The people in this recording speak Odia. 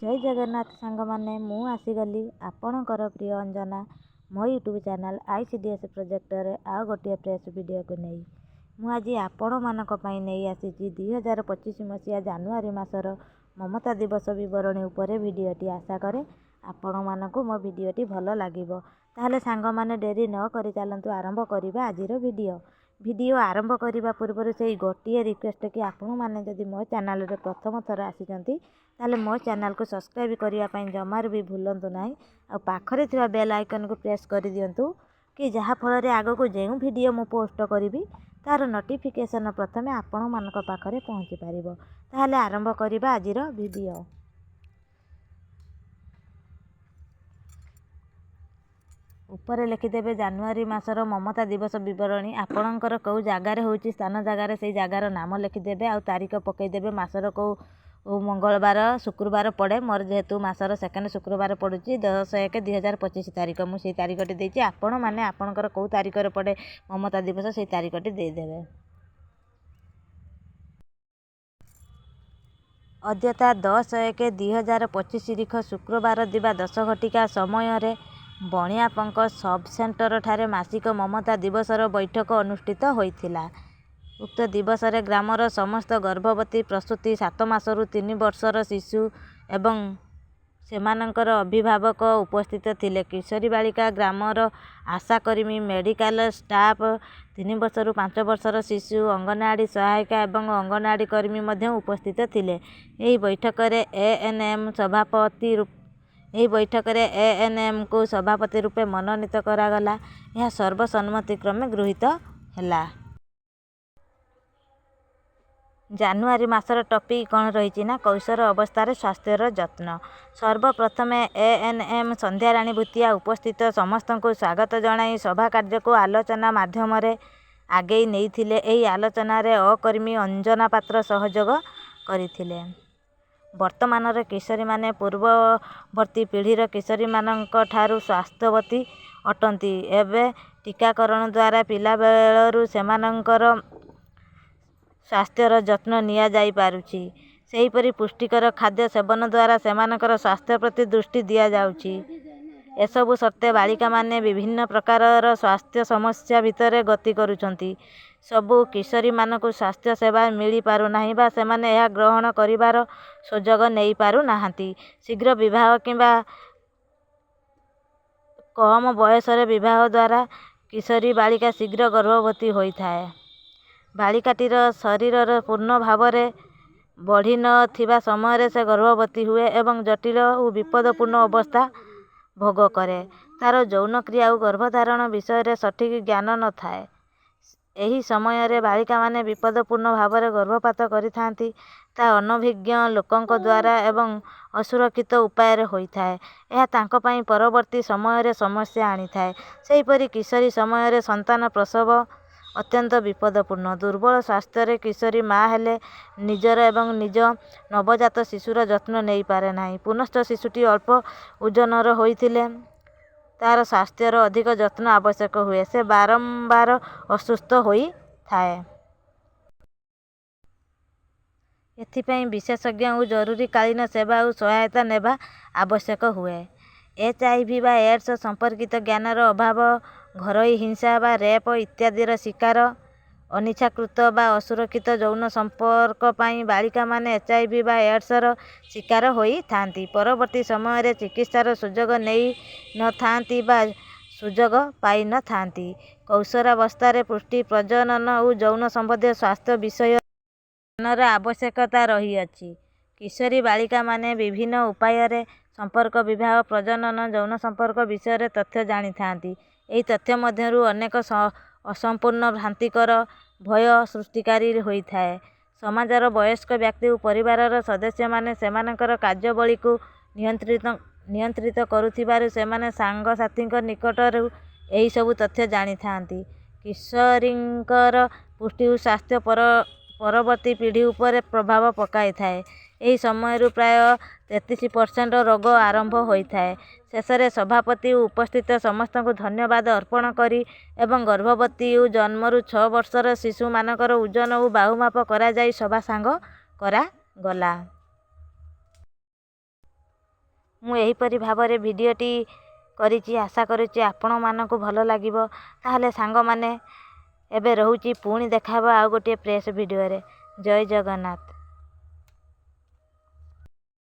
ଜୟ ଜଗନ୍ନାଥ ସାଙ୍ଗମାନେ, ମୁଁ ଆସିଗଲି ଆପଣଙ୍କର ପ୍ରିୟ ଅଞ୍ଜନା ମୋ ୟୁଟ୍ୟୁବ୍ ଚ୍ୟାନେଲ୍ ICDS ପ୍ରୋଜେକ୍ଟରେ ଆଉ ଗୋଟିଏ ଫ୍ରେଶ୍ ଭିଡ଼ିଓକୁ ନେଇ। ମୁଁ ଆଜି ଆପଣମାନଙ୍କ ପାଇଁ ନେଇ ଆସିଛି 2025 ମସିହା ଜାନୁଆରୀ ମାସର ମମତା ଦିବସ ବିବରଣୀ ଉପରେ ଭିଡ଼ିଓଟି। ଆଶା କରେ ଆପଣମାନଙ୍କୁ ମୋ ଭିଡ଼ିଓଟି ଭଲ ଲାଗିବ। ତାହେଲେ ସାଙ୍ଗମାନେ, ଡେରି ନ କରି ଚାଲନ୍ତୁ ଆରମ୍ଭ କରିବା ଆଜିର ଭିଡ଼ିଓ। ଭିଡ଼ିଓ ଆରମ୍ଭ କରିବା ପୂର୍ବରୁ ସେଇ ଗୋଟିଏ ରିକ୍ୱେଷ୍ଟ କି ଆପଣମାନେ ଯଦି ମୋ ଚ୍ୟାନେଲରେ ପ୍ରଥମ ଥର ଆସିଛନ୍ତି, ତାହେଲେ ମୋ ଚ୍ୟାନେଲକୁ ସବସ୍କ୍ରାଇବ୍ କରିବା ପାଇଁ ଜମାରୁ ବି ଭୁଲନ୍ତୁ ନାହିଁ ଆଉ ପାଖରେ ଥିବା ବେଲ୍ ଆଇକନ୍କୁ ପ୍ରେସ୍ କରିଦିଅନ୍ତୁ କି ଯାହାଫଳରେ ଆଗକୁ ଯେଉଁ ଭିଡ଼ିଓ ମୁଁ ପୋଷ୍ଟ କରିବି, ତା'ର ନୋଟିଫିକେସନ୍ ପ୍ରଥମେ ଆପଣମାନଙ୍କ ପାଖରେ ପହଞ୍ଚି ପାରିବ। ତାହେଲେ ଆରମ୍ଭ କରିବା ଆଜିର ଭିଡ଼ିଓ। ଉପରେ ଲେଖିଦେବେ ଜାନୁଆରୀ ମାସର ମମତା ଦିବସ ବିବରଣୀ। ଆପଣଙ୍କର କେଉଁ ଜାଗାରେ ହେଉଛି ସ୍ଥାନ ଜାଗାରେ ସେଇ ଜାଗାର ନାମ ଲେଖିଦେବେ ଆଉ ତାରିଖ ପକାଇଦେବେ, ମାସର କେଉଁ ମଙ୍ଗଳବାର ଶୁକ୍ରବାର ପଡ଼େ। ମୋର ଯେହେତୁ ମାସର ସେକେଣ୍ଡ ଶୁକ୍ରବାର ପଡ଼ୁଛି, 10/1/2025 ତାରିଖ, ମୁଁ ସେଇ ତାରିଖଟି ଦେଇଛି। ଆପଣମାନେ ଆପଣଙ୍କର କେଉଁ ତାରିଖରେ ପଡ଼େ ମମତା ଦିବସ, ସେଇ ତାରିଖଟି ଦେଇଦେବେ। ଅଦ୍ୟତା 10/1/2025 ରିଖ ଶୁକ୍ରବାର ଦିବା 10 ଘଟିକା ସମୟରେ ବଣିଆପଙ୍କ ସବ୍ ସେଣ୍ଟରଠାରେ ମାସିକ ମମତା ଦିବସର ବୈଠକ ଅନୁଷ୍ଠିତ ହୋଇଥିଲା। ଉକ୍ତ ଦିବସରେ ଗ୍ରାମର ସମସ୍ତ ଗର୍ଭବତୀ, ପ୍ରସୂତି, 7 ମାସରୁ 3 ବର୍ଷର ଶିଶୁ ଏବଂ ସେମାନଙ୍କର ଅଭିଭାବକ ଉପସ୍ଥିତ ଥିଲେ। କିଶୋରୀ ବାଳିକା, ଗ୍ରାମର ଆଶାକର୍ମୀ, ମେଡ଼ିକାଲ ଷ୍ଟାଫ୍, 3 ବର୍ଷରୁ 5 ବର୍ଷର ଶିଶୁ, ଅଙ୍ଗନବାଡ଼ି ସହାୟିକା ଏବଂ ଅଙ୍ଗନବାଡ଼ି କର୍ମୀ ମଧ୍ୟ ଉପସ୍ଥିତ ଥିଲେ। ଏହି ବୈଠକରେ ଏଏନ୍ଏମ୍କୁ ସଭାପତି ରୂପେ ମନୋନୀତ କରାଗଲା। ଏହା ସର୍ବସମ୍ମତି କ୍ରମେ ଗୃହୀତ ହେଲା। ଜାନୁଆରୀ ମାସର ଟପିକ୍ କ'ଣ ରହିଛି ନା କୈଶୋର ଅବସ୍ଥାରେ ସ୍ୱାସ୍ଥ୍ୟର ଯତ୍ନ। ସର୍ବପ୍ରଥମେ ଏଏନ୍ଏମ୍ ସନ୍ଧ୍ୟାରାଣୀ ଭୂତିଆ ଉପସ୍ଥିତ ସମସ୍ତଙ୍କୁ ସ୍ୱାଗତ ଜଣାଇ ସଭା କାର୍ଯ୍ୟକୁ ଆଲୋଚନା ମାଧ୍ୟମରେ ଆଗେଇ ନେଇଥିଲେ। ଏହି ଆଲୋଚନାରେ ଅକର୍ମୀ ଅଞ୍ଜନା ପାତ୍ର ସହଯୋଗ କରିଥିଲେ। ବର୍ତ୍ତମାନର କିଶୋରୀମାନେ ପୂର୍ବବର୍ତ୍ତୀ ପିଢ଼ିର କିଶୋରୀମାନଙ୍କଠାରୁ ସ୍ୱାସ୍ଥ୍ୟବତୀ ଅଟନ୍ତି। ଏବେ ଟୀକାକରଣ ଦ୍ୱାରା ପିଲାବେଳରୁ ସେମାନଙ୍କର ସ୍ୱାସ୍ଥ୍ୟର ଯତ୍ନ ନିଆଯାଇପାରୁଛି। ସେହିପରି ପୁଷ୍ଟିକର ଖାଦ୍ୟ ସେବନ ଦ୍ୱାରା ସେମାନଙ୍କର ସ୍ୱାସ୍ଥ୍ୟ ପ୍ରତି ଦୃଷ୍ଟି ଦିଆଯାଉଛି। ଏସବୁ ସତ୍ତ୍ୱେ ବାଳିକାମାନେ ବିଭିନ୍ନ ପ୍ରକାରର ସ୍ୱାସ୍ଥ୍ୟ ସମସ୍ୟା ଭିତରେ ଗତି କରୁଛନ୍ତି। ସବୁ କିଶୋରୀମାନଙ୍କୁ ସ୍ୱାସ୍ଥ୍ୟ ସେବା ମିଳିପାରୁନାହିଁ ବା ସେମାନେ ଏହା ଗ୍ରହଣ କରିବାର ସୁଯୋଗ ନେଇପାରୁନାହାନ୍ତି। ଶୀଘ୍ର ବିବାହ କିମ୍ବା କମ ବୟସରେ ବିବାହ ଦ୍ୱାରା କିଶୋରୀ ବାଳିକା ଶୀଘ୍ର ଗର୍ଭବତୀ ହୋଇଥାଏ। ବାଳିକାଟିର ଶରୀରର ପୂର୍ଣ୍ଣ ଭାବରେ ବଢ଼ି ନ ଥିବା ସମୟରେ ସେ ଗର୍ଭବତୀ ହୁଏ ଏବଂ ଜଟିଳ ଓ ବିପଦପୂର୍ଣ୍ଣ ଅବସ୍ଥା ଭୋଗ କରେ। ତା'ର ଯୌନକ୍ରିୟା ଓ ଗର୍ଭଧାରଣ ବିଷୟରେ ସଠିକ୍ ଜ୍ଞାନ ନ ଥାଏ। ଏହି ସମୟରେ ବାଳିକାମାନେ ବିପଦପୂର୍ଣ୍ଣ ଭାବରେ ଗର୍ଭପାତ କରିଥାନ୍ତି, ତାହା ଅନଭିଜ୍ଞ ଲୋକଙ୍କ ଦ୍ୱାରା ଏବଂ ଅସୁରକ୍ଷିତ ଉପାୟରେ ହୋଇଥାଏ। ଏହା ତାଙ୍କ ପାଇଁ ପରବର୍ତ୍ତୀ ସମୟରେ ସମସ୍ୟା ଆଣିଥାଏ। ସେହିପରି କିଶୋରୀ ସମୟରେ ସନ୍ତାନ ପ୍ରସବ ଅତ୍ୟନ୍ତ ବିପଦପୂର୍ଣ୍ଣ। ଦୁର୍ବଳ ସ୍ୱାସ୍ଥ୍ୟରେ କିଶୋରୀ ମା' ହେଲେ ନିଜର ଏବଂ ନିଜ ନବଜାତ ଶିଶୁର ଯତ୍ନ ନେଇପାରେ ନାହିଁ। ପୁନଶ୍ଚ ଶିଶୁଟି ଅଳ୍ପ ଓଜନର ହୋଇଥିଲେ ତା'ର ସ୍ୱାସ୍ଥ୍ୟର ଅଧିକ ଯତ୍ନ ଆବଶ୍ୟକ ହୁଏ। ସେ ବାରମ୍ବାର ଅସୁସ୍ଥ ହୋଇଥାଏ। ଏଥିପାଇଁ ବିଶେଷଜ୍ଞ ଓ ଜରୁରୀକାଳୀନ ସେବା ଓ ସହାୟତା ନେବା ଆବଶ୍ୟକ ହୁଏ। ଏଚ୍ଆଇଭି ବା ଏଡ୍ସ ସମ୍ପର୍କିତ ଜ୍ଞାନର ଅଭାବ, ଘରୋଇ ହିଂସା ବା ରେପ୍ ଇତ୍ୟାଦିର ଶିକାର, ଅନିଚ୍ଛାକୃତ ବା ଅସୁରକ୍ଷିତ ଯୌନ ସମ୍ପର୍କ ପାଇଁ ବାଳିକାମାନେ ଏଚ୍ଆଇଭି ବା ଏଡ୍ସର ଶିକାର ହୋଇଥାନ୍ତି। ପରବର୍ତ୍ତୀ ସମୟରେ ଚିକିତ୍ସାର ସୁଯୋଗ ନେଇ ନ ଥାନ୍ତି ବା ସୁଯୋଗ ପାଇନଥାନ୍ତି। କୈଶୋରାବସ୍ଥାରେ ପୁଷ୍ଟି, ପ୍ରଜନନ ଓ ଯୌନ ସମ୍ବନ୍ଧୀୟ ସ୍ୱାସ୍ଥ୍ୟ ବିଷୟରେ ଜ୍ଞାନର ଆବଶ୍ୟକତା ରହିଅଛି। କିଶୋରୀ ବାଳିକାମାନେ ବିଭିନ୍ନ ଉପାୟରେ ସମ୍ପର୍କ, ବିବାହ, ପ୍ରଜନନ, ଯୌନ ସମ୍ପର୍କ ବିଷୟରେ ତଥ୍ୟ ଜାଣିଥାନ୍ତି। ଏହି ତଥ୍ୟ ମଧ୍ୟରୁ ଅନେକ ଅସମ୍ପୂର୍ଣ୍ଣ, ଭ୍ରାନ୍ତିକର, ଭୟ ସୃଷ୍ଟିକାରୀ ହୋଇଥାଏ। ସମାଜର ବୟସ୍କ ବ୍ୟକ୍ତି ଓ ପରିବାରର ସଦସ୍ୟମାନେ ସେମାନଙ୍କର କାର୍ଯ୍ୟାବଳୀକୁ ନିୟନ୍ତ୍ରିତ କରୁଥିବାରୁ ସେମାନେ ସାଙ୍ଗସାଥୀଙ୍କ ନିକଟରୁ ଏହିସବୁ ତଥ୍ୟ ଜାଣିଥାନ୍ତି। କିଶୋରୀଙ୍କର ପୁଷ୍ଟି ଓ ସ୍ୱାସ୍ଥ୍ୟ ପରବର୍ତ୍ତୀ ପିଢ଼ି ଉପରେ ପ୍ରଭାବ ପକାଇଥାଏ। ଏହି ସମୟରୁ ପ୍ରାୟ 33% ରୋଗ ଆରମ୍ଭ ହୋଇଥାଏ। ଶେଷରେ ସଭାପତି ଉପସ୍ଥିତ ସମସ୍ତଙ୍କୁ ଧନ୍ୟବାଦ ଅର୍ପଣ କରି ଏବଂ ଗର୍ଭବତୀ ଓ ଜନ୍ମରୁ 6 ବର୍ଷର ଶିଶୁମାନଙ୍କର ଓଜନ ଓ ବାହୁମାପ କରାଯାଇ ସଭା ସାଙ୍ଗ କରାଗଲା। ମୁଁ ଏହିପରି ଭାବରେ ଭିଡ଼ିଓଟି କରିଛି। ଆଶା କରୁଛି ଆପଣମାନଙ୍କୁ ଭଲ ଲାଗିବ। ତାହେଲେ ସାଙ୍ଗମାନେ, ଏବେ ରହୁଛି। ପୁଣି ଦେଖା ହେବ ଆଉ ଗୋଟିଏ ଫ୍ରେଶ୍ ଭିଡ଼ିଓରେ। ଜୟ ଜଗନ୍ନାଥ।